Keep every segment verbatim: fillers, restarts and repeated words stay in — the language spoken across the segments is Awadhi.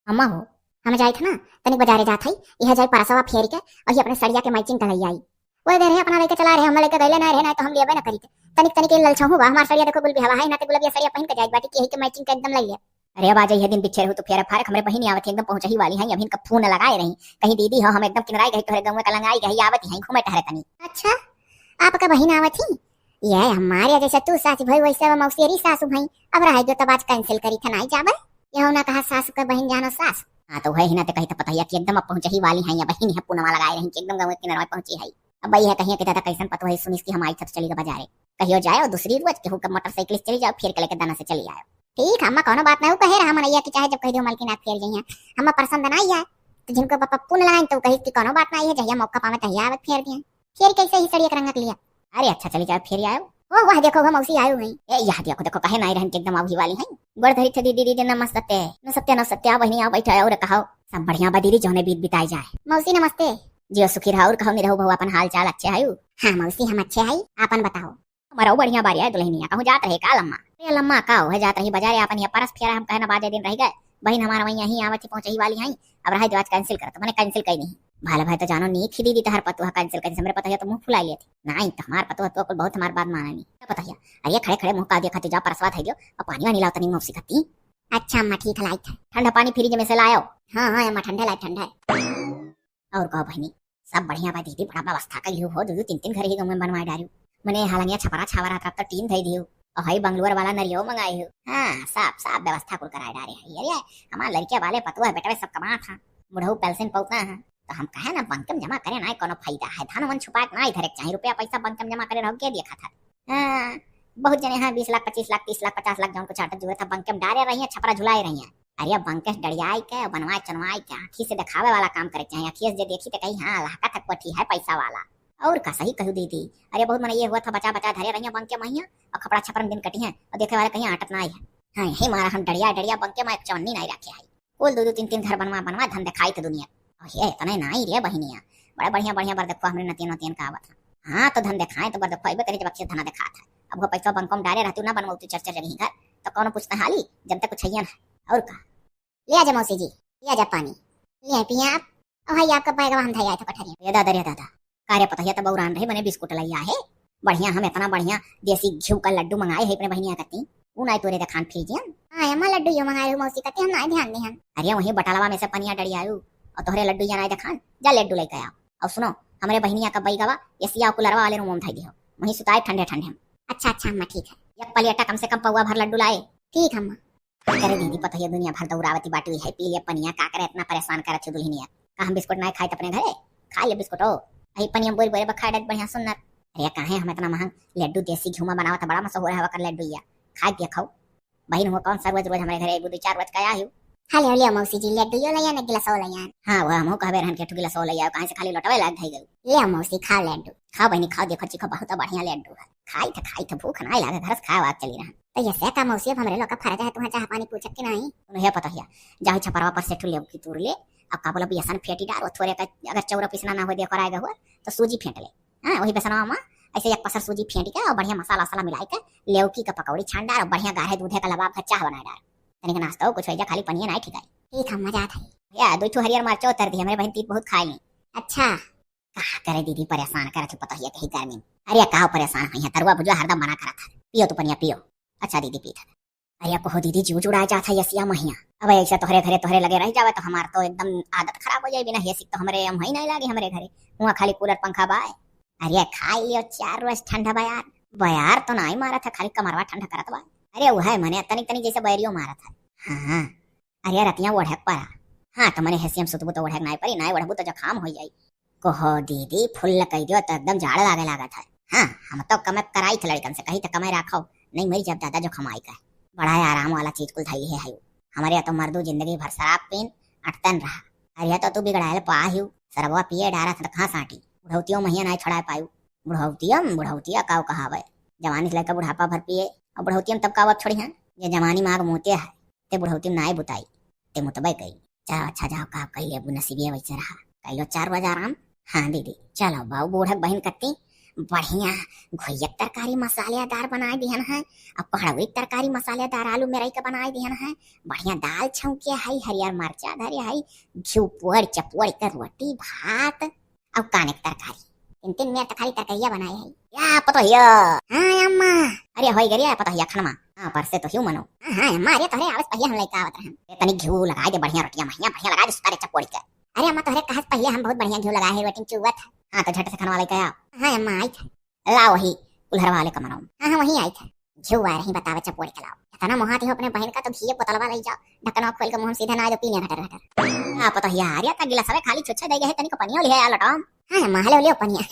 अम्मा हो, हम जाइत ह ना, तनिक बजारे जात हई, इहे जाई परसवा फेरि के, अउर ये अपने सड़िया के matching क लइ आई। ओए दे रहे, अपना लइके चला रहे, हम लइके गइले ना रहे, ना तो हम लेबे ना करित। तनिक तनिक ये ललछहू बा, हमार सड़िया देखो गुल बिहवा है, ना ते गुलबिया सड़िया पहिन के जाइत बाटी कि यही के matching के एकदम लइ ले। अरे अब आ जाइए दिन बिच्छे रहू तो फेर फारक, हमरे बहिनी आवत ही, एकदम पहुँचही वाली है, अभिन का फोन लगाए रही, कहीं दीदी हो, हम एकदम किनराई गई, तोहरे गउवे का लंगाई गई, आवत ही, घूमे टहरे तनी। अच्छा, आपका बहिन आवत ही? ये हमारे जैसे तू सास भई वैसे वो मौसेरी सासू भई। अब रह गयो तब आज cancel करी था, नाई जाबे। यहू ना कहा सासू का बहिन जानो सास। हाँ तो वही ना ते कही था पतोहिया कि एकदम अब पहुँचही वाली है, या बहिन है पूनवा लगाए रही कि एकदम गउवे किनरवा पहुँची है। अब वही है कहिए कि दादा कैसन पतोह है, सुनिस कि हम आई था तो चली गए बजारे। कहियो जाए और दूसरी रोज केहू का मोटरसाइकिल से चली जाओ, फेर के लेके दाना से चली आयो। ठीक है अम्मा, कौनो बात ना, ऊ कहे रहा मनैया कि चाहे जब कह दियो मालकिन आप फेर जइहें, हम्मा पसंद ना आई है, तो जिनको प-, पप्पू न लगाइन तो कही कि कौनो बात ना आई है, जहिया मौका पावे तहिया आवत फेर दिए। फेर कैसे ही सड़िया के रंग के लिया। अरे अच्छा चली जाओ फेर आयो। ओ वाह देखो वो मौसी आयो गई। ए यह देखो देखो कहे ना आई रहन कि एकदम अभी वाली है। गोड़ धरी थे दीदी, दीदी नमस्ते। नमस्ते नमस्ते, आ बहिनी आ बैठो और कहो। सब बढ़िया बा दीदी, जौने बीत बिताई जाए। मौसी नमस्ते। जियो सुखी रहा और कहो निरहू बहू अपन हाल चाल अच्छे है? हाँ मौसी हम अच्छे है, आपन बताओ। हमारा बढ़िया बारी है दुल्हनिया, कहूँ जात रहे का लम्मा? अरे लम्मा का हो है, जात रही बजारे, आपन ये परस फेरा हम कहना बाजे दिन रह गए। बहिन हमारा वहीं यहीं आवत ही पहुँचही वाली है, अब रहे जो आज cancel कर, तो मैंने cancel कही नहीं। भले भाई तो जानो नीक ही दीदी तहर पतोह cancel करी, हमरे पतोहिया तो मुँह फुलाई लेती। नहीं तो हमार पतोह तो कुल बहुत हमार बात माना नहीं। क्या पतोहिया? अरे खड़े खड़े मुँह का दिया खाती, जा परसवा धई दियो और पानी वानी लाओ तनी मौसी खाती। अच्छा अम्मा ठीक है लाइत है। ठंडा पानी फ्रिज में से लायो। हाँ हाँ अम्मा ठंडा लाइत ठंडा है। और कहो बहिनी, सब बढ़िया बा दीदी, बड़ा व्यवस्था कइलू हो, दू दू तीन तीन घर ही गउवे बनवाए डारियो। मने हलंगिया छपरा छावा रहत, अब तो टीन धई दियो। और हई बंगलोर वाला नरियो मंगाए हो। हाँ, सब सब व्यवस्था कुल कराए डारे है। अरे हमार लड़किया वाले पतोह बेटवे सब कमात हैं, बुढ़ऊ पेंशन पौता है, तो हम कहे ना बंके में जमा करे ना कोनो फायदा है, धन वन छुपाए के ना इधर एक चाहे रुपया पैसा बंके में जमा करे रहो के देखा था। हाँ, बहुत जने हैं बीस लाख पच्चीस लाख तीस लाख पचास लाख जौन कुछ आटा जुए था बंके में डारे रही है, छपरा झुलाए रही है। अरे अब बंके से डरियाई के, बनवाए चनवाए के, आँखी से देखावे वाला काम करे के चाही। आँखी से जे देखी त कही, "हाँ, लहका था कोठी है पैसा वाला।" और का सही कहू दीदी, अरे बहुत मन ये हुआ था बचा बचा धरे रहिया बंके महिया और खपड़ा छपरन दिन कटी है और देखे वाले कहीं आटत ना आई है। हाँ, यही मारा हम डरिया डरिया बंके में एक चवन्नी नहीं रखे है। कुल दो दो तीन तीन घर बनवा बनवा धन देखाई थे दुनिया। और ये इतने ना आई रे बहिनिया, बड़ा बढ़िया बढ़िया बर देखो हमरे नतियन नतियन का आवत है। हाँ, तो धन देखाए तो बर देखो, अइबे करी जब अक्षय धना देखात है। अब वो पैसा बंको में डारे रहती ना बनवा तू चार चार जगह घर, तो कौनो पूछता हाली, जब तक कुछ है ना। और का? ले आजा मौसी जी, ले आजा पानी। ले आई पिया आप। ओ भाई, आपका बैगवा हम धई आए थे कोठरिया। ये दादा रे दादा, का रे पतोहिया तो बौरान रही, मने बिस्कुट लइया है। बढ़िया, हम इतना बढ़िया देसी घिउ का लड्डू मंगाए है अपने बहिनिया कती, उ नाई तोरे देखान फ्रिजियन। हाँ अम्मा, लड्डू यो मंगाए हो मौसी कती, हम नाई ध्यान दिहन। अरे वहीं बटलवा में से पनिया डरियायु और तोहरे लड्डू या नाई देखान, जा लड्डू लेके आओ। और सुनो, हमरे बहिनिया का बैगवा एसिया कूलरवा वाले रूम में धई दिहो, वहीं सुताए ठंडे ठंडे हम। अच्छा अच्छा अम्मा, ठीक है। एक प्लेटा कम से कम पौवा भर लड्डू लाए। ठीक अम्मा। का करे दीदी, पतोहिया दुनिया भर दौरावती बाटी, है पी ले पनिया, का करे इतना परेशान करत हो दुल्हनिया? का हम बिस्कुट नाई खाई अपने घरे? खा ले बिस्कुट हो। अही पनिया बोल बोले बखाए डाल बढ़िया सुन्नर। अरे काहे हम इतना महंग लड्डू देसी घिउ में बनावत है, बड़ा मशहूर है वकर लड्डू या। खा के खाओ। बहिन हो कौन सा रोज रोज हमरे घरे अइबू, दो चार रोज का आयु। हाँ ले ले मौसी जी, लड्डू यो ले आन, गिलासो ले आन। हाँ वो हमहू कहबे रहन के ठु गिलासो ले आओ, काहे से खाली लोटवे लाग धई गई। ले मौसी खाओ लड्डू। खाओ बहिनी खाओ, देखो चीखो बहुत बढ़िया लड्डू है। खाई थे खाई थे, भूख नाई लागे, घर से खाए वाग चली रहन। तो ये से का मौसी, अब हमरे लोग का फर्ज है तुहाँ चाह पानी पूछक कि नाई? उन्हें पता हिया, जाओ छपरवा पर से ठु लेवकी तूर ले, अब का बोला बेसन फेंटी डार, वो थोरे का अगर चौरा पिसना ना हो देखो राय हुआ तो सूजी फेंट ले। हाँ वही बेसनवा में ऐसे एक पसर सूजी फेंट के और बढ़िया मसाला वसाला मिलाई के लेवकी का पकौड़ी छान डार और बढ़िया गाढ़े दूधे का लबाब का चाह बनाए डार। तनिक नाश्ता हो कुछ हो जा, खाली पनिया नाई ठिकाई। ठीक है, मजा आता है। या दो ठो हरियर मरचो उतर दी, हमरे बहिन तीत बहुत खाई। अच्छा। का करे दीदी, परेशान करत हो पतोहिया के ही गर्मी में। अरे का परेशान हुई है, तरुआ भुजवा हरदम मना करत है। पियो तू पनिया पियो। अच्छा दीदी पीत है। अरे कहो दीदी, जीव जुड़ा जात है एसिया महिया। अब ऐसे तोहरे घरे तोहरे लगे रह जावे तो हमार तो एकदम आदत खराब हो जाए, बिना एसी तो हमरे हम ही नहीं लागे हमरे घरे। हुआ खाली कूलर पंखा बाय। अरे खाई लियो चार रोज ठंडा बयार। बयार तो नाई मारत है, खाली कमरवा ठंडा करत बा। अरे वो है मने तनिक तनिक जैसे बैरियो मारत है। हाँ। अरे रतिया ओढ़क परा। हाँ तो मने एसी में सुतबू तो ओढ़क नाई परी, नाई ओढ़बू तो जुकाम हो जाई। कहो दीदी, फुल कई दियो तो एकदम जाड़ लागे लागत है। हाँ, हम तो कमे कराई थे लड़कन से, कही थे कमे राखो, नहीं मरी जब दादा जुकाम आई का। बड़ा ही आराम वाला चीज कुल धई है, है। हमारे यहाँ तो मर्दू जिंदगी भर शराब पीन अटतन रहा। अरे तो तू बिगड़ायल पा हिउ, शरबवा पिए डारा था कहाँ साटी। बुढ़ौतियों महिया नहीं छोड़ा पायु। बुढ़ौतिया, बुढ़ौतिया काव कहावे। जवानी से लेकर बुढ़ापा भर पिए, और बुढ़ौतिया में तब कावत छोड़ी हैं। ये जवानी माग मोतिया है, ते बुढ़ौती में नाई बुताई, ते मुतबे कई। चलो अच्छा जाओ, का कही लेबू, नसीबिया वैसे रहा। कहियो चार बजे आराम। हाँ दीदी, चलो बाऊ बूढ़क बहिन कत्ती, बढ़िया घुइया के तरकारी मसालेदार बनाए दिहन है, अब कोहड़ौरी के तरकारी मसालेदार आलू मेरई के बनाए दिहन है। बढ़िया दाल छौंके है, हरियर मरचा धरे है, घिउ पोड़ चपोड़ के रोटी भात, अब काने के तरकारी। तीन तीन मेर त खाली तरकारिया बनाए है। या पतोहिया। हाँ अम्मा। अरे होई गरिया पतोहिया खनमा। हाँ परसे तो हिउ मनो। हाँ हाँ अम्मा, अरे तोहरे आवस पहिया हम लइका आवत रहन। ए तनी घिउ लगाए दे बढ़िया रोटिया महिया, बढ़िया लगाए दे सुतारे चपोड़ी के। अरे अम्मा तोहरे कहस पहिया हम बहुत बढ़िया घिउ लगाए है, रोटी चुवत है। हाँ तो झट से खनवा लइका आओ। हाँ अम्मा आई थे। ला वही कुल्हरवा वाले कमरा में। हाँ हाँ वहीं आई थे। घिउ आ रही बतावे चपोड़ी के लाओ। इतना मोहाती हो अपने बहन का तो घिये बोतलवा लई जाओ। ढक्कनवा खोल के मुँह में सीधा ना दो पीने घटर घटर। हाँ पतोहिया, अरे त गिलासवे खाली छुच्छे दे गए है, तनिक पनियो लिहे आ लटम। हाँ अम्मा, ले लियो पनिया।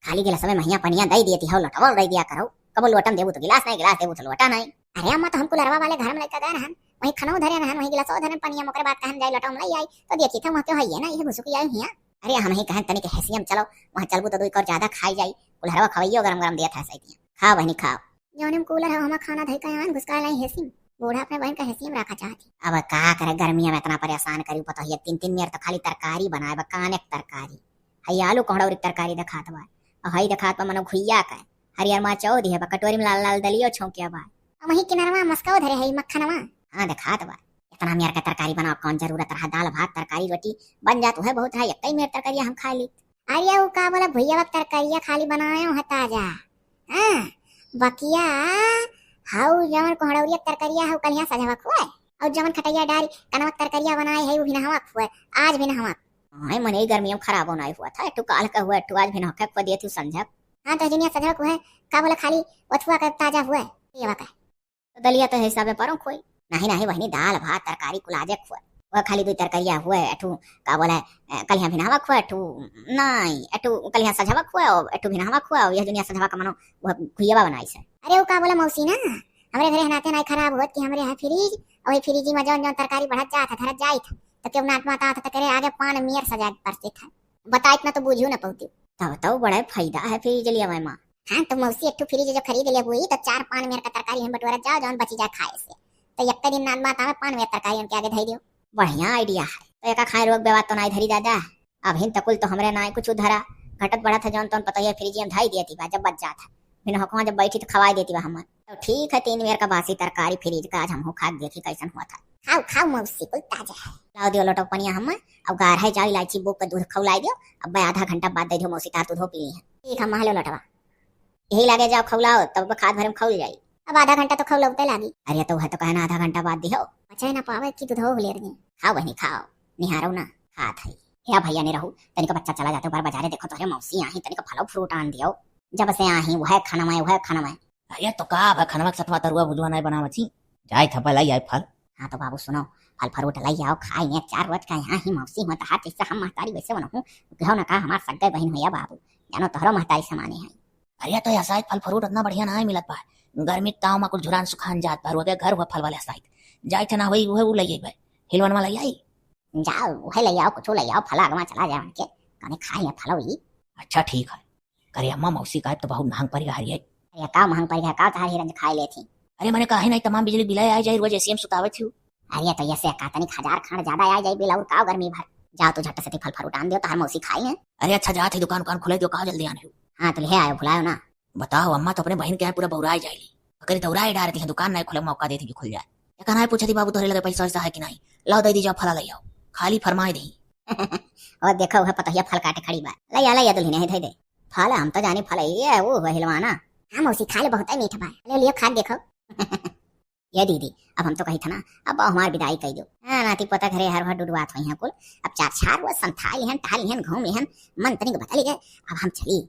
खाली गिलासवे महिया पनिया दे दिए थी, हो लटवा दे दिया करो। कबो लोटम देबू तो गिलास नहीं, गिलास देबू तो लोटा नहीं। अरे अम्मा तो हम कुल्हरवा वाले घर में लइका गए रहन, वहीं खनौ धरे रहन, वहीं गिलासो धरे पनिया, ओकरे बाद कहन जाए लटम लई आई, तो देखी था वहाँ क्यों है ये ना, ये घुसुकी आई हिया। अरे हम ही कहन तनिक हेसियम चलो, वहाँ चलबू तो दो एक और ज्यादा खाई जाई। कुल्हरवा खवैयो गरम गरम दिया था सही दिया। खाओ बहनी खाओ। जौने में कूलर है, हमा खाना धई का आन घुसका लाई हेसिम। बूढ़ा अपने बहन का हेसिम रखा चाहती। अब का करे, गर्मिया में इतना परेशान करी पतोहिया, तीन तीन मेर तो खाली तरकारी बनाए बा, काने के तरकारी। हई आलू कोहड़ौरी के तरकारी देखात बा, और हई देखात बा मनो घुइया का। हरियर माँ चौ दिहे बा, कटोरी में लाल लाल दलियो छौंकिया बा। हम ही किनरवा मस्का धरे है मक्खनवा। हाँ देखात बा, इतना मेर का तरकारी बनाओ, कौन जरूरत रहा, दाल भात तरकारी रोटी बन जात है, बहुत रहा, एक ही मेर तरकारिया हम खा ली। अरे उ का बोला भुइया के तरकारिया खाली बनायो है ताजा। हाँ, बकिया, हऊ जवन कोहड़ौरिया के तरकारिया हऊ कलिया सजवा खुए, और जवन खटैया डारी कनवा के तरकारिया बनाए है उ भिनहवा खुए, आज भिनहवा। हाँ मने गर्मियों में खराब होना ही हुआ था, एक ठो काल का हुआ, एक ठो आज भिनहवा खुआ दिए थी संझक। हाँ तो जुनिया सजवा खुए, का बोला खाली ओथुआ का ताजा हुआ, ये बका। तो दलिया तो हिसाबे परो खोई। नहीं, नहीं बहिनी, दाल, भात, तरकारी कुल आजे खुए। वह खाली दुई तरकारिया हुए, एठू का बोले, ए, कलिया भिनहवा खुए, एठू नहीं, एठू कलिया सझवा खुए, और एठू भिनहवा खुए, और यह दुनिया सझवा का मनो, वह घुइयावा बनाई से। अरे, वो का बोले मौसी ना, हमरे घरे हनाते नाई खराब होत कि हमरे यहाँ फ्रिज, और वही फ्रिज में जौन जौन तरकारी बढ़त जात है, धरत जाइत है, तो केहू नात मात आवत है, तो करे आगे पान मेर सजा के परसित है। बताइत ना तो बूझू ना पौती। तब तो बड़ा फायदा है फ्रिज लिया में माँ। हाँ, तो मौसी एक ठो फ्रिज जो खरीद लेबू, तो चार पान मेर का तरकारी हम बटोरत जाओ, जौन बची जाए खाए से। तो एक दिन नान बात आवे, पान मेर तरकारी उनके आगे धई दियो। बढ़िया idea है। तो एका खाए रोग बेवाद तो नाई धरी दादा। अभिन तकुल तो हमरे नाई कुछ धरा, घटत बढ़त है जौन तौन पतोहिया फ्रिज में धई देती बा, जब बच जात है। बिन हकवा जब बैठी तो खवाई देती बा हमन। तो ठीक है, तीन मेर का बासी तरकारी फ्रिज का आज हमहू खा के देखी कैसन हुआ था। खाओ, खाओ मौसी, कुल ताजा है। लाओ दियो लोटो पनिया हम, अब गार है, जाओ इलायची बोक के दूध खौलाई दियो, अब आधा घंटा बाद दे दियो मौसी, तार दूधो पी ली है। ठीक है, महलो लोटवा। यही लागे जाओ खौलाओ, तब खाद भरे में खौल जाई। अब आधा घंटा तो खौलौते लागी। अरे तो वह तो कहे ना आधा घंटा बाद दियो। बचे ना पावे कि दूधो हुलेर दी। खाओ बहनी खाओ, निहारो ना, खात है। हे भैया ने रहू, तनिक बच्चा चला जाते बार बाजारे, देखो तोहरे मौसी आई, तनिक फलो फ्रूट आन दियो। जब से आई वह खाना में, वह खाना में। अरे तो का अब खनवा के सतवा तरुआ भुजवा नहीं बनावत ही? जाए था पहले आई फल। हाँ तो बाबू सुनो, फल फ्रूट लाई आओ, खाई ने चार रोज का यहाँ ही मौसी हुआ, तहार जैसे हम महतारी वैसे बनहूँ, कहो ना का हमार सग्गे बहिन हुआ बाबू, जानो तोहरो महतारी समाने है। अरे तो ऐसा एक फल फ्रूट उतना बढ़िया ना मिलत बा, गर्मी के ताव में कुल झुरान सुखान जात बा, रुके घर हुआ फल वाले साइत जाए थे ना वही वह उ ले बे, हिलवन वाला आई। जाओ वह ले आओ, कुछ ले आओ, फल अगवा चला जाए उनके, कने खाए फलो ही। अच्छा ठीक है। करे अम्मा, मौसी का तो बहुत महंग पड़ गया हरिये। अरे का महंग पड़ गया, का तहार हिरन खाए ले थी? अरे मने काहे नहीं, तमाम बिजली बिल आ जाए, रोज एसी में सुतावे थी। अरे तो ऐसे का तनिक हजार खंड ज्यादा आ जाए बिल, और का गर्मी भर। जाओ तू झट से फल फ्रूट आन दियो, तहार मौसी खाई है। अरे अच्छा जात है, दुकान उकान खुले दियो, कहाँ जल्दी आने हो? हाँ तो ले आयो, भुलायो ना। बताओ अम्मा, तो अपने बहन के यहाँ पूरा बौराए जाएली। अगर दौराए डार दी है, दुकान नहीं खुले, मौका दे दी कि खुल जाए। एक ना पूछे थी बाबू तोहरे लगे पैसा वैसा है कि नहीं, लाओ दे दी, जाओ फला ले आओ, खाली फरमाए दी। और देखो वह पतोहिया फल काटे खड़ी बा, ले आ ले आ दुल्हन है धई दे। फल हम तो जानी फल ये है, वो हुआ हिलवाना। हाँ मौसी खा ले, बहुत है मीठ बा, ले लियो खा के देखो। ये दीदी, अब हम तो कही था ना, अब हमार विदाई कही दो। हाँ नाती पोता घरे हर भर डुडुआत हुई हैं कुल, अब चार चार वो संथाई लिहन, टहल लिहन, घूम लिहन, मन तनिक बदल गए, अब हम चली।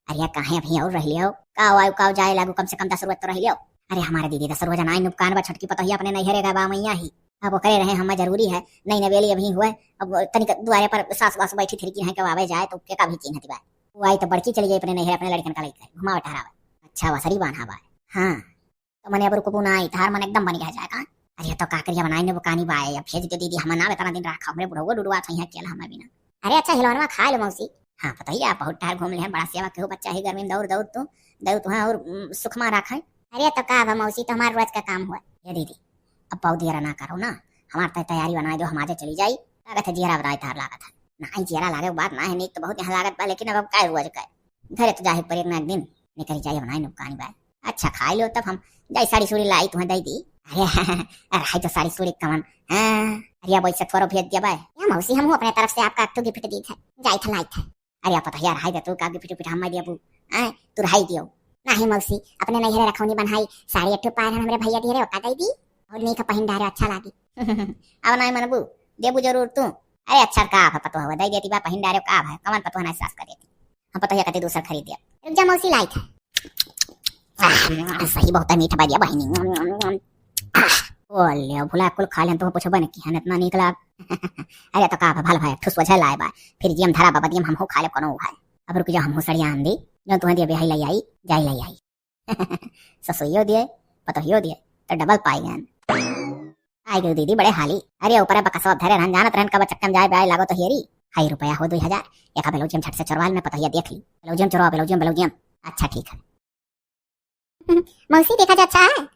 अरे काहे अभी और रह लियो, का आयु का जाए लागू, कम से कम दस रोज तो रह लियो। अरे हमारे दीदी दस रोज नाई नुपकान बा, छोटकी पतोहिया अपने नैहरे गए बा मैया ही। अब ओकरे रहे हमें जरूरी है, नई नवेली अभी हुए, अब तनिक दुआरे पर सास वास बैठी थिरकी हैं, कब आवे जाए तो के का भी चिन्हती बा। वो आई तो बड़की चली गई अपने नैहरे अपने लड़कन का लेकर घुमावे टहरावे। अच्छा वसरी बांधा बा। हाँ तो मने अब रुकबू ना आई, तार मन एकदम बन गया जाए का। अरे तो का करिया बनाई ने वो कानी बाए, अब भेज दे दीदी, हम ना इतना दिन रखा, हमरे बुढ़ऊ डुडुआ था यहाँ अकेला हमें बिना। अरे अच्छा हिलवनवा खा लो मौसी। हाँ पतोहिया बहुत टायर घूम ले हैं, बड़ा सेवा केहू बच्चा ही गर्मी में दौड़ दौड़ तू, दौड़ तू हाँ और उम, सुखमा रखा है। अरे तो का बा मौसी, तो हमारे रोज का काम हुआ। ये दीदी अब बहुत देर ना करो ना, हमार तय तैयारी बनाए दो, हम आजे चली जाई। लागत है जियरा बनाए तार लागत है। ना ही जियरा लागे बात ना है, नीक तो बहुत यहाँ लागत बा, लेकिन अब, अब काय रोज का घरे तो जाहे परे ना एक दिन, निकरी जाए बनाए नुकानी बाय। अच्छा खाई लो तब हम जाई साड़ी सूड़ी लाई तुहें दई दी। अरे अरे हाय तो साड़ी सूड़ी कमन। हाँ, अरे अब ऐसे थोड़ा भेज दिया बाय। या मौसी हमहू अपने तरफ से आपका अट्ठू गिफ्ट दी थे, जाई थे लाई थे। अरे पतोहिया रहाई दे तू, का गिफ्ट उफ्ट हम दियबू? आय, तू रहाई दियो। नाही मौसी, अपने नैहरे रखौनी बन्हाई, साड़ी अट्ठू पाए रहन हमरे भैया दिए रे, ओका दई दी। और नीक पहिन डारे अच्छा लागी। अब नाही मनबू, देबू जरूर तू। अरे अच्छा का है पतोह, दई देती बा पहिन डारे का है, कमन पतोह नाही सास कर देती। हम पतोहिया कती दूसर खरीद दिया। रुक जा मौसी लाई थे। आह, सही बहुत मीठ बा दिया बहिनी। आह, ओ ले भुला कुल खा लेन तो पूछबे न कि हन इतना नीक लाग। अरे तो का भा, भल भाई, ठुस वजह लाए बा। फिर जियम धरा बाबा दियम हमहू खा ले कोनो भाई। अब रुक जा हमहू सड़िया आन दी। जो तुहें दिए बिहाई लाई आई, जाई लाई आई। ससुइयो दिए, पतोहियो दिए, तो डबल पाई गन। आई गई दीदी बड़े हाली। अरे ऊपर बकसवा धरे रहन, जानत रहन कब चक्कम जाए बे आए लागो तो हेरी। हाई रुपया हो दुई हजार, एक ब्लाउज हम झट से चोरवा लेने पतोहिया देख ली। ब्लाउज हम चोरवा, ब्लाउज हम, ब्लाउज हम। अच्छा ठीक है। मौसी देखा जा अच्छा है।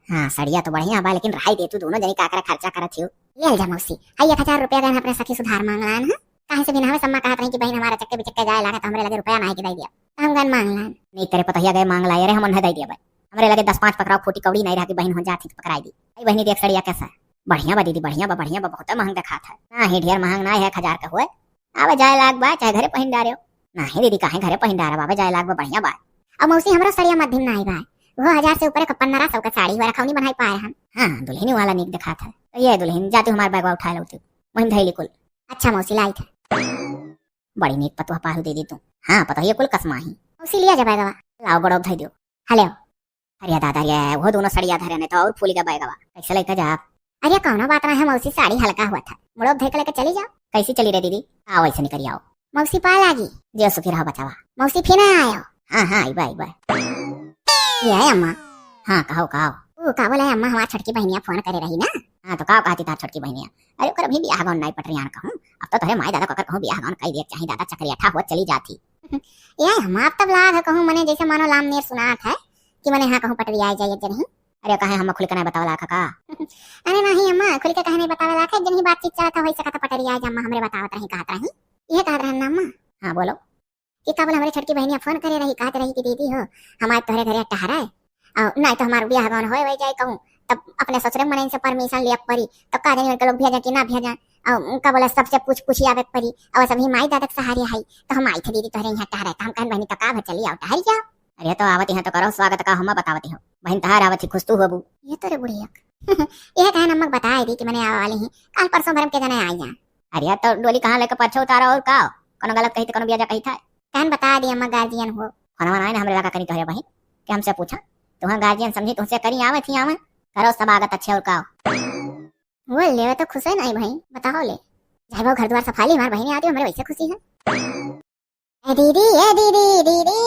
हाँ सड़िया तो बढ़िया बा, लेकिन रहाई दे तू दोनों जनी का करे खर्चा करत हियो। ले जा मौसी, हाई एक हजार रुपया गए अपने सखी सुधार मांग लान है। काहे से बिना हमें सम्मा कहत रही कि बहिन हमारा चक्के बिचक्के जाए लागे तो हमरे लगे रुपया नाही के दई दिया। तो हम गए मांग लान। नहीं करे पतोहिया गए मांग लाए रे, हम उन्हें दई दिया भाई। हमरे लगे दस पाँच पकड़ाओ फूटी कौड़ी नहीं रहा कि बहिन हो जात ही तो पकड़ाई दी। आई बहिनी देख सड़िया कैसा है। बढ़िया बा दीदी, बढ़िया बा, बढ़िया बा, बहुत महंग देखात है। नाही ढेर महंग नाही है, एक हजार का हुए। आवे जाए लाग बा, चाहे घरे पहिन डारे हो। नाही दीदी, काहे घरे पहिन डारे, आवे जाए लाग बा, बढ़िया बा। अब मौसी हमरो सड़िया मध्यम नाही बा, वो हजार से ऊपर का पन्द्रह सौ का साड़ी हुआ रखौनी बनाई पाए हम। हाँ, दुल्हनी वाला नीक देखात है। तो ये दुल्हन जाती हमार बैगवा उठाए लौती, वहीं धैली कुल। अच्छा मौसी लाई थे। बड़ी नीक पतोह पाहु दीदी तू। हाँ पतोहिया कुल कसमा ही। मौसी लिया जा बैगवा। लाओ गोड़ो धई दियो। हेलो। अरे दादा रे, वो दोनों सड़िया धरे ने तो और फूली का बैगवा। कैसे लेके जा आप? अरे कौनो बात ना है मौसी, साड़ी हल्का हुआ था, मुड़ो धई के लेके चली जाओ। कैसी चली रे दीदी? आओ ऐसे निकल आओ। मौसी पाए लागी। जे सुखी रहो बचावा। मौसी फिर आयो। हाँ हाँ आई बा आई बा। ये है अम्मा। हाँ कहो कहो। ओ का बोला है अम्मा, हमार छोटकी बहनिया फोन करे रही ना। हाँ तो का कहती तार छोटकी बहनिया? अरे ओकर अभी बियाह गौन नाई पटरियान कहूँ। अब तो तोहरे माई दादा को अगर कहूँ बियाह गौन कई दिया चाही दादा चक्करिया ठा होत चली जाती। ए हम आप तब लाग है कहूँ मने जैसे मानो लाम नेर सुनात है कि मने हाँ कहूँ पटरिया जाए जरही। अरे काहे हम खुल के नहीं बतावला का? अरे नहीं अम्मा खुल के काहे नहीं बतावला का, जरही बातचीत चलत है वही सकत पटरिया जा अम्मा हमरे बतावत रही कहत रही। ये कहत रहन ना अम्मा। हाँ बोलो। कि का बोले हमरे छोटकी बहनिया फोन करे रही कहत रही कि दीदी हो हमारे तोहरे घरे टहरे और नहीं तो हमार बियाह गौन होए वही जाए कहूँ तब अपने ससुरे मनइन से परमिशन लिया पड़ी। तब का जानी उनके लोग भेजा कि ना भेजा। और का बोले सबसे पूछ पूछी आवे के पड़ी। और सभी माई दादा के सहारे है तो हम आई थे दीदी तोहरे यहाँ टहरे तो हम कहन बहनी तो का भर चली आओ टहर जाओ। अरे तो आवत यहाँ तो करो स्वागत का हम बतावत हो बहन तहार आवत ही खुश तू होबू। ये तो रे बुढ़िया। यह कहन अम्मा बताए दी कि मने आवे वाली ही। काल परसों भर में के जने आई जा। अरे तो डोली कहाँ लेके पाछो उतारा और का? कोनो गलत कही तो कोनो बियाजा कही था। कहन बता दी अम्मा गार्जियन हो। फोनवा ना हमरे लगा करी तोहरे बहिन कि हमसे पूछा। तुहाँ गार्जियन समझी तुहसे करी आवे थी आवे। करो सब आगत अच्छे और का। वो लेवे तो खुश है नहीं भाई बताओ ले। जाए वो घर द्वार सफाली हमार बहिनी आती हमरे वैसे खुशी है। ए दीदी, ए दीदी, दीदी।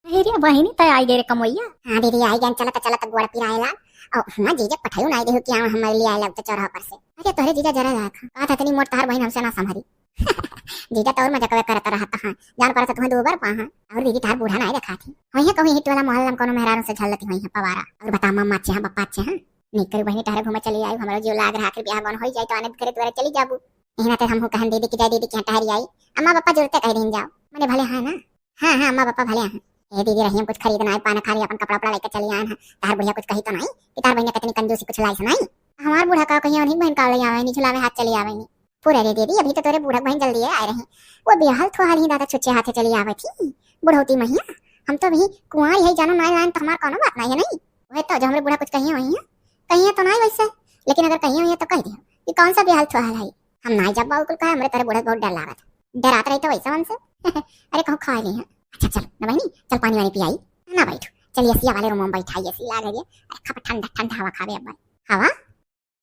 अरे बहिनी तय आई गए रे कमोइया। हाँ दीदी आई गए, चलत चलत गोड़ पिराए लाग। और हमार जीजा पठायु नाई देहु कि आवा हमारे लिए आए लगते चौराहा पर से। अरे तोहरे जीजा जरा लाग। कहा था इतनी मोट तहार बहिन हमसे ना संभरी। जीजा तो और मजाकवे करत रहत हाँ। जान परत तुम्हें दो बार पा हाँ। और दीदी तहार बूढ़ा नाई देखा थी। वही कहूँ हिट वाला मोहल्ला में कोनो मेहरारू से झल लेती हुई है पवारा। और बता मम्मा अच्छे हैं बप्पा अच्छे हैं। निकर बहिनी तहरे घूमे चली आई, हमरो जीव लाग रहा आखिर बियाह गौन होई जाए तो आने घरे द्वारे चली जाबू। यही नाते हमहू कहन दीदी कि जाए दीदी के यहाँ टहरी आई। अम्मा पापा जुरते कह दिन जाओ। मने भले हाँ ना। हाँ हाँ अम्मा पापा भले हैं। ए दीदी रहियम कुछ खरीदना है पाना खाली अपन कपड़ा उपड़ा लेके चली आन है। तहार बुढ़िया कुछ कही तो नहीं कि तहार बहिनिया कितनी कंजूसी कुछ लाई से नहीं। हमार बूढ़ा का कहिए उन्हीं बहन का ले आवे नहीं झुलावे हाथ चली आवे नहीं। पूरा रे दीदी अभी तो तोरे बूढ़ा बहन जल्दी आए रहे। वो बियाहल थोहाल ही दादा छुच्छे हाथे चली आवे थी। बुढ़ौती महिया हम तो अभी कुंवारी है जानो नाई लाइन तो हमार कोनो बात नहीं है नहीं। वह तो जो हमरे बूढ़ा कुछ कहिए वही है। कहिए तो नहीं वैसे लेकिन अगर कहिए वही है तो कह दियो कि कौन सा बियाहल थोहाल है। हम नाई जब बाबू कुल कहे हमरे तोरे बूढ़ा बहुत डर लागत। डरात रही तो वैसे मन से। अरे कहूँ खा ली है। अच्छा चल ना बहनी चल पानी वानी पियाई। ना बैठो चलिए एसिया वाले रूम में बैठाई एसी लाग है। अरे खप ठंडा ठंडा हवा खावे अब। हवा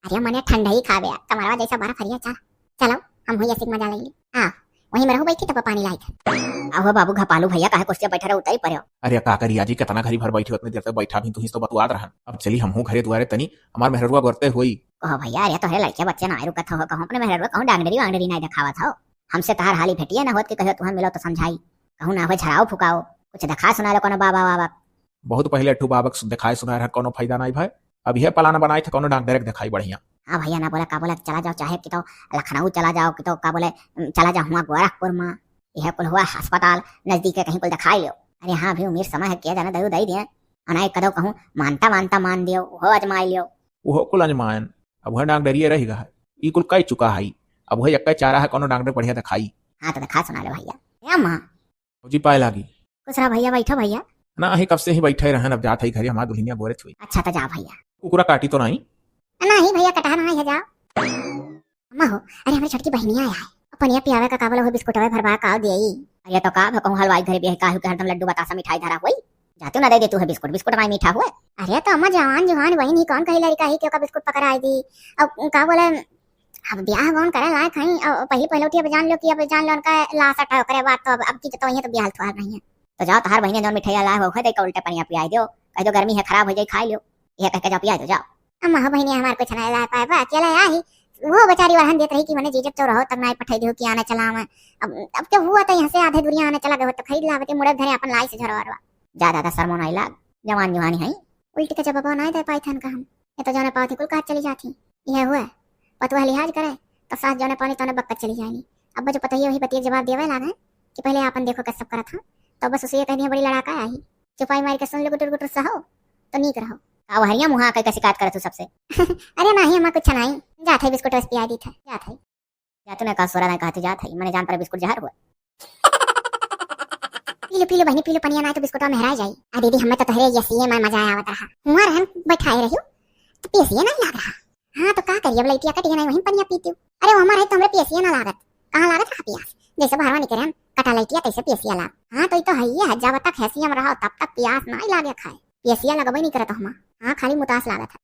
अरे मने ठंडा ही खावे यार कमरवा जैसा बर्फ हरिया चल। चलो हम हुई एसी के मजा लेंगे। हाँ वहीं में रहो बैठी तब पानी लाई थे। आहो बाबू घपालू भैया काहे कुर्सिया बैठा रहो उतारी पड़े हो। अरे का करी आजी कितना घड़ी भर बैठी उतनी देर तक बैठा भी तुही तो बतुआत रहन। अब चली हमहू घरे दुआरे तनी हमार मेहररुआ गोरते होई। कहो भैया अरे तोहरे लड़के बच्चे ना रुकत हो कहूँ अपने मेहररुआ कहूँ डांगडरी वांगडरी नहीं दिखावत हो। हमसे तहार हाली भेटिए ना होत कि कहो तुम्हें मिलो तो समझाई। कहूँ ना हो झड़ाओ फुकाओ कुछ दिखा सुना लो कोनो बाबा बाबा। बहुत पहले अठू बाबा के देखाए सुनाए रहा कोनो फायदा नहीं भाई। अब यह प्लान बनाए थे कोनो डॉक्टर के दिखाई बढ़िया। हाँ भैया ना बोला का बोला चला जाओ चाहे कि तो लखनऊ चला जाओ कि तो का बोले चला जाओ हुआ गोरखपुर में। यह कुल हुआ अस्पताल नजदीक है, कहीं कुल दिखाई लियो। अरे हाँ, अभी उम्र समय है, किया जाने दऊ दई दिए। अनाई कदो कहूँ मानता मानता मान दियो, उहो आजमाई लियो। उहो कुल आजमायन, अब वह डॉक्टरिये रह गया है। ई कुल कई चुका है, अब वह यक्का चारा है, कोनो डॉक्टर बढ़िया दिखाई। हाँ तो दिखा सुना ले भैया। ए अम्मा। जी पाए लागी। खुश रहा भैया, बैठो भैया। ना, अही कब से ही बैठे रहन, अब जात है घरे, हमार दुल्हनिया गोरे छुई। अच्छा तो जा भैया। कुकुरा काटी तो नहीं? नहीं भैया, कटहा नहीं है, जाओ। अम्मा हो, अरे हमरे छोटकी बहिनिया आया है, पनिया पियावे का का बोला, वो बिस्कुटवे भरवा का दियई। अरे तो का कहूँ हलवाई घरे बियाह काहू के हरदम लड्डू बतासा मिठाई धरा हुई, जाते ना दे दे तू है बिस्कुट, बिस्कुट माई मीठा हुए। अरे तो अम्मा जवान जुहान बहिन ही, कौन कही लड़का ही कि ओका बिस्कुट पकड़ाई दी। अब का बोले, अब ब्याह कौन करे लायक हई, अब पहली पहलौटी अब जान लो कि अब जान लो उनका लासट है, ओकरे बाद तो अब, अब की तो वहीं तो ब्याह थोड़ा नहीं है। तो जाओ तोहार बहिने जौन मिठाई लाए हो, दे के उल्टे पनिया पियाई दो, कह दो गर्मी है खराब हो जाई, खाई लियो, यह कह के जाओ पियाई दो, जाओ। अम्मा हो बहिनी हमार कुछ नहीं ला पाए बा, अकेले आई, वो बेचारी वरहन देत रही कि मने जीजक चौराहो तक नाई पठाई दियो कि आना चला मैं। अब, अब के हुआ तो यहाँ से आधे दूरिया आना चला गए तो खरीद लावे के मुड़े धरे अपन लाई से झरवा रवा। जा दादा शर्मो नाई लाग, जवान जुहानी है। उल्टी के जवाब नाई दे पाई थन का हम, ये तो जाने पावत ही कुल काट चली जाती। यह हुआ, पतुआ लिहाज करे, तो सास जौने पानी तौने बक्कत चली जाएनी। अब जो पतोहिया वही पतिया के जवाब देवे लागे कि पहले आपन देखो कैसे सब करत हूँ, तो बस उसे ये कह दिया बड़ी लड़ाका आई। चुपाई मार के सुन लो गुटुर गुटुर सहो, तो नीक रहो। का वहरिया मुँहा कह के शिकायत करत हूँ सबसे? अरे नाही अम्मा कुछ नाही, जात है बिस्कुट बस पिया दी था, जात है। जा तूने का सोरा ना कहते जात है, मने जान पर बिस्कुट जहर हुआ। पी लो, पी लो बहिनी, पी लो पनिया, ना तो बिस्कुटवा मेहराय जाई। आ दीदी, हमें तो तोहरे यसिए में मजा आवत रहा। हुआ रहन बैठाए रहियो, तो पियसिए नहीं लाग रहा। हाँ, तो का करिए, अब लइटिया कटिए नहीं, वहीं पनिया पीती हूँ। अरे, वो हमारे तो हमरे पियसिए ना लागत। कहाँ लागत रहा पियास? जैसे बाहरवा निकले हम, कटा लइटिया, तैसे पियसिया लाग। हाँ, तो ये तो है ही है, जब तक हैसियम रहो, तब तक पियास नहीं लागे खाए। पियसिया लगबे नहीं करत हमा। हाँ, खाली मुतास लागत है।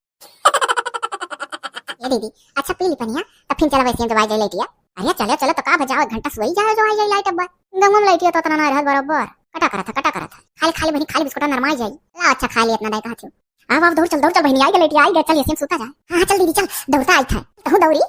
ए दीदी, अच्छा पी ली पनिया, तब फिर चला वैसे दवाई जाई लइटिया। अरे चलो, चलो, तो का बजाओ, एक घंटा सोई जाओ, जो आई जाई लाइट अब। गंगम लइटिया तो इतना ना रहत बरोबर। कटा करत है, कटा करत है। खाली, खाली बहिनी, खाली बिस्कुट नरमाई जाई। ला अच्छा खा ली, इतना दाई कहत हूँ। अब, अब दौड़ चल, दौड़ चल बहिनी, आई गए लइटिया, आई गए, चल यसीम सूता जाए। हाँ, हाँ, चल दीदी, चल, दौड़ता आई था। तहु दौड़ी।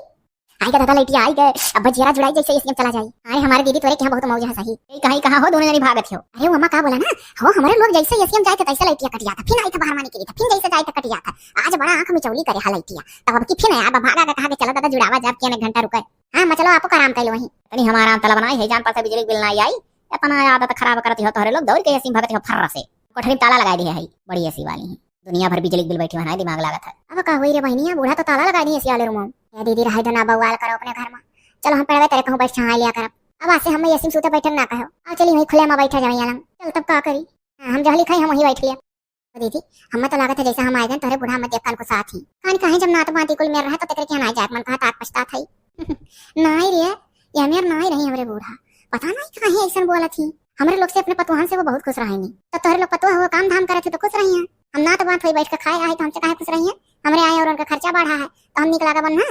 आई गए दादा लइटिया, आई गए। अब जेरा जुड़ाई जैसे यसीम चला जाई। अरे हमारे दीदी तोरे के यहाँ बहुत मौज है सही। ए, कहीं कहाँ हो, दोनों जनी भागत हो? अरे वो अम्मा का बोला ना, हो हमारे लोग जैसे यसीम जाए थे तैसे लइटिया कट जाता, फिर आई था बाहर माने के लिए था, फिर जैसे जाए थे कट जाता। आज बड़ा आँख मिचौली करे हा लइटिया, तब अब की फिर आया, अब भागा के कहा के चलो दादा जुड़ावा जाब के एक घंटा रुके। हाँ, मचलो आपको आराम कर लो वहीं। तनी हमारा आम तला बनाई है, जान पड़ता बिजली बिल ना आई। इतना आदत खराब करती हो तोहरे लोग, दौड़ के एसी में भगत हो फर्र से। कोठरी में ताला लगाई दिए है, बड़ी एसी वाली है, दुनिया भर बिजली बिल बैठी है, दिमाग लागत है। अब का हुई रे बहनिया, बूढ़ा तो ताला लगाई दिए एसी वाले रूम में। या दीदी रहे दो ना, बवाल करो अपने घर में। चलो हम पढ़वे तेरे कहूँ बैठ छाई लिया करब। अब आज से हम एसी में सूते बैठे ना कहो। अब चली वहीं खुले में बैठा जावे अलंग। चल तब का करी, हाँ, हम जहली खाई हम वहीं बैठ लिया। ओ दीदी, हमें तो लागत है जैसे हम आए गए तोहरे बूढ़ा में देख कान को साथ ही। कान काहे जब नात बाती कुल मेर रहे तो तेकरे के यहाँ जाए मन कहा तात पछतात है। नाई रे, ये मेर नाई रही हमरे बूढ़ा। पता नहीं काहे ऐसन बोलत ही। हमरे लोग से अपने पतोहन से वो बहुत खुश रहे नहीं। तो तोहरे लोग पतोह हो काम धाम करत ही तो खुश रही हैं। हम नात बात हुई बैठ के खाए आए तो हमसे काहे खुश रही हैं? हमरे आए और उनका खर्चा बढ़ा है तो हम निकला का बन है।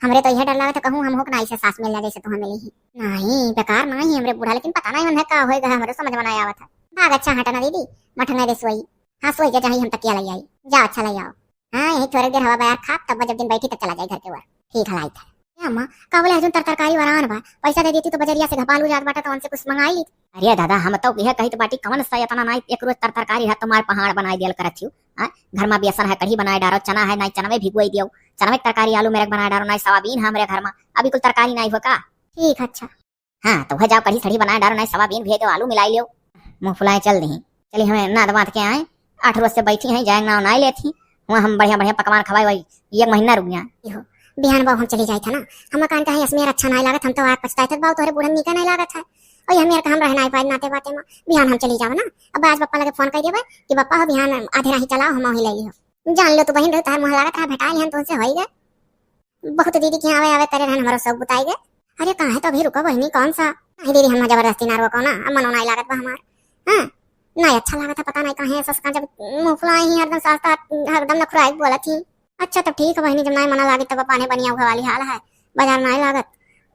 हमरे तो यह डर लागत है कहूँ हम होक नाई से सास मिल जाए जैसे तुम्हें मिली ही। नहीं, बेकार नहीं हमरे बूढ़ा, लेकिन पता नहीं उन्हें का होएगा, हमरे समझ में नहीं आवत है। भाग अच्छा हटा ना दीदी, मठंगा दे सोई। हाँ, सोई जा, जहाँ हम तकिया ले आई। जाओ, अच्छा ले आओ। हाँ, यही थोड़े देर हवा बयार खाब, तब जब दिन बैठी तब चला जाए घर के ओर। ठीक है, लाई था। ए अम्मा, का बोले हजून तर तरकारी वरान बा, पैसा दे देती तो बजरिया से घपालू जात बाटा तो उनसे कुछ मंगाई ली। अरे दादा, हम तो यह कही तो बाटी कवन सा इतना नाई एक रोज तर तरकारी है तुम्हारे पहाड़ बनाई दियल करत हियो। हाँ, घर में बेसन है, कढ़ी बनाए डारो, चना है, नाई चनवे भिगोई दियो, चनवे के तरकारी आलू मेरे बनाए डारो, नाई सोयाबीन है हमरे घर में, अभी कुल तरकारी नाई हो का? ठीक है, अच्छा। हाँ, तो वह जाओ कढ़ी सढ़ी बनाए डारो, नाई सोयाबीन भेज दो, आलू मिलाई लियो, मुँह फुलाए चल दही। चली हमें नाद बांध के आए, आठ रोज से बैठी हैं, जाए नाव नाई लेत ही, वहाँ हम बढ़िया बढ़िया पकवान खवाए, वही एक महीना रुक गया। इहो, बिहान बाबू हम चली जाए था ना, हम कान कहे इसमें अच्छा नाई लागत, हम तो आग पछताए थे बाबू तोहरे बूढ़न नीका नाई लागत है, और ये हमें हम रहना है पाए नाते बाते में, बिहान हम चली जाओ ना। अब आज पप्पा लगे फोन कर देबे कि पप्पा हो बिहान आधे राही चलाओ, हम वहीं ले लियो। जान लो तू बहन रहो, तार मुँह लागत रहा, भेटाए हम तुमसे होई गए। बहुत दीदी के आवे आवे करे रहन, हमारो सब बुताई गए। अरे काहे तो अभी रुको बहिनी, कौन सा? नहीं दीदी, हम जबरदस्ती ना रोको ना, अब मनो नहीं लागत बा हमार। हाँ, नहीं अच्छा लागत है, पता नहीं काहे ऐसा सका जब मुँह फुलाए ही हरदम सास्ता, हरदम नखुराई बोलत ही। अच्छा तब ठीक है बहिनी, जब नहीं मना लागे तब पाने बनिया हुआ वाली हाल है, बाजार नहीं लागत।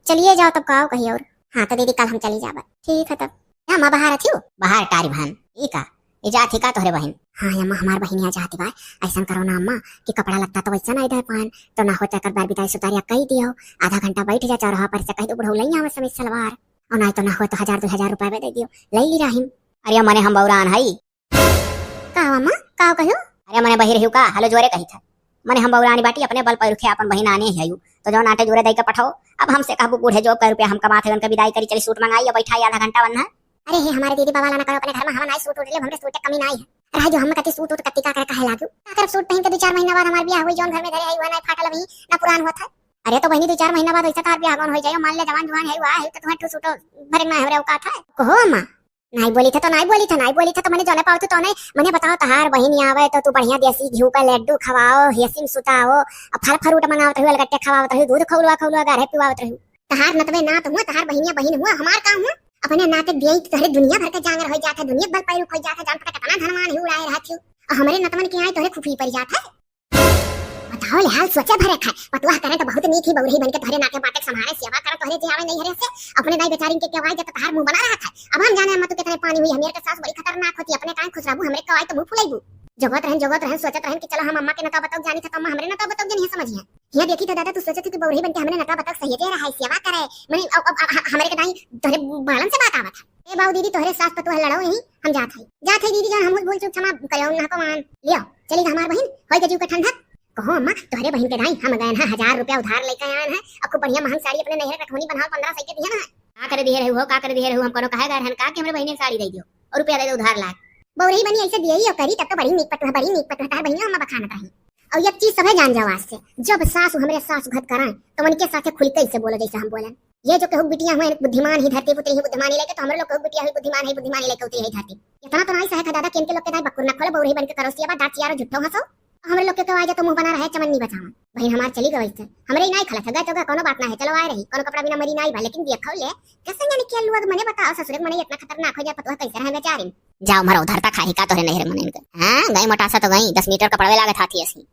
चलिए जाओ तब का कही और। हाँ तो दीदी कल हम चली जाबत। ठीक है तब। ए अम्मा बाहर अथियो? बाहर टारी भान। ई का? ई जात ही का तोहरे बहिन? हाँ अम्मा, हमार बहिनिया जात ही बा। ऐसन करो ना अम्मा कि कपड़ा लत्ता तो वैसा नहीं दे पान, तो ना होता कर बार बिदाई सुतारिया कही दियो, आधा घंटा बैठ जा चौराहा पर से कह दो बुढ़ऊ लइया हमें समीज सलवार, और नहीं तो ना हो तो हजार दो हजार रुपया दे दियो, ले ली राहिम। अरे मने हम बौरान हई। का हो अम्मा, का हो कहियो? अरे मने बहिर हियो का, हलो जोरे कही था। मने हम बौरानी बाटी अपने बल पैर उठे अपन बहिन आने ही आयु। तो जौन आटे जूरे दइ के पठाओ। अब हमसे कहबू बूढ़े जो कै रुपया हम कमात है, उनके विदाई करी, चली सूट मंगाई, अब बैठा आधा घंटा बन्ना। अरे हे हमारे दीदी बाबा, ना करो अपने घर में, हम नाई सूट उठ ले, हमरे सूट के कमी नाई है। रह जो हम कति सूट उठ कत्ती का करे काहे लागू? का करब सूट पहन के दो चार महीना बाद हमार बियाह होई, जौन घर में धरे है वह नाई फाटल अभी ना पुरान होत है। अरे तो बहिनी दो चार महीना बाद ऐसा तार बियाह गौन हो जाए, मान ले जवान जुआन है, वह है तो तुम्हें ठू सूटो भरे ना हमरे औकात है। कहो अम्मा, नाई बोली था तो नाई बोली था, नाई बोली था तो मने जौने पावत तो नहीं। मने बताओ, तहार बहिनी आवे तो तू बढ़िया देसी घी का लड्डू खवाओ, हेसिम सुताओ, अब फल फ्रूट मंगावत रही, अलगट्टे खवावत रही, दूध खौलवा खौलवा गारे पिवावत रही। तहार नतवे नात हुआ, तहार बहिनिया बहिन हुआ, हमार काम हुआ। अपने नाते दियई तोहरे दुनिया भर के जांगर हो जात है, दुनिया बल पैरुख हो जात है, जान पता कितना धनवान ही उड़ाए रहत हो। और हमरे नतवन के आए तोहरे खुफी पड़ जात है। बताओ ले हाल सोचे भरे खाए, पतुआ करे तो बहुत नीक ही, बउरही बन के तोहरे नाते बाटे संभारे सेवा करे, तोहरे जे आवे नहीं हरे से, अपने दाई बेचारिन के केवाए जब तहार मुंह बना रहा था। अब हम जाने अम्मा तू कितने पानी हुई, हमें के सास बड़ी खतरनाक होती, अपने काहे खुश रहबू, हमरे केवाए तो मुंह फुलाईबू। जगत रहन, जगत रहन, सोचत रहन कि चलो हम अम्मा के नतवा बतौक जानी था तो अम्मा हमरे नतवा बतौक जानी है, समझिए। हियाँ देखी तो दादा, तू सोचत हो कि बउरही बन के हमरे नतवा बतौक सही दे रहा है, सेवा करे। मने अब, अब, अब हमरे के दाई तोहरे बालन से बात आवत है। ए बाऊ दीदी, तोहरे सास पतोह लड़ो यहीं, हम जात हई। जात हई दीदी जान, हम भूल चूक क्षमा करियो ना को मान लियो। चली गा हमार बहिन, होई के जीव के ठंडक। कहो अम्मा, तोहरे बहिन के दाई हम गए ना, हजार रुपया उधार लेके आए हैं, अब खूब बढ़िया महंग साड़ी अपने नैहर के कठौनी बनाओ, पन्द्रह सौ के दिया ना। का करे दिहे रहू हो, का करे दिहे रहू, हम कोनो कहे गए रहन का कि हमरे बहिनी के साड़ी दे दियो और रुपया दे दो उधार लाग। बउरही बनी ऐसे दिए ही और करी, तब तो बड़ी नीक पतोह, बड़ी नीक पतोह, तार बहिनियो अम्मा बखानत रही। और एक चीज सभे जान जाओ आज से, जब सासु हमरे सास घत कराएं, तो उनके साथे खुल के ऐसे बोलो जैसे हम बोलन। ये जो केहू बिटिया हुए बुद्धिमान ही धरती पुत्री ही बुद्धिमानी लेके, तो हमरे लोग केहू बिटिया हुई बुद्धिमान है, बुद्धिमानी लेके उतरी है धरती। इतना तो नहीं सहे था दादा, कि इनके लोग के दाई बकुर न खोले, बउरही बन के करोसिया बा, दांत चियारो झुट्ठो हंसो। हमरे लोग के केवाए जा तो मुंह बना रहे, चमन्नी बचावन। बहिन हमार चली गई से, हमरे ही नहीं खलत है, गए तो गए, कोनो बात ना है, चलो आए रही, कोनो कपड़ा बिना मरी नहीं बा, लेकिन देखो ले, कैसे यानी किया लोग, मने बताओ, ससुरे के मने इतना खतरनाक हो जाए, पतोह कैसे रहे बेचारी। जाओ मरो, उधर तक खाही का तोहरे नैहर मने इनके। हाँ, गई मोटासा तो गई, दस मीटर कपड़वे लागत हाथी ऐसी।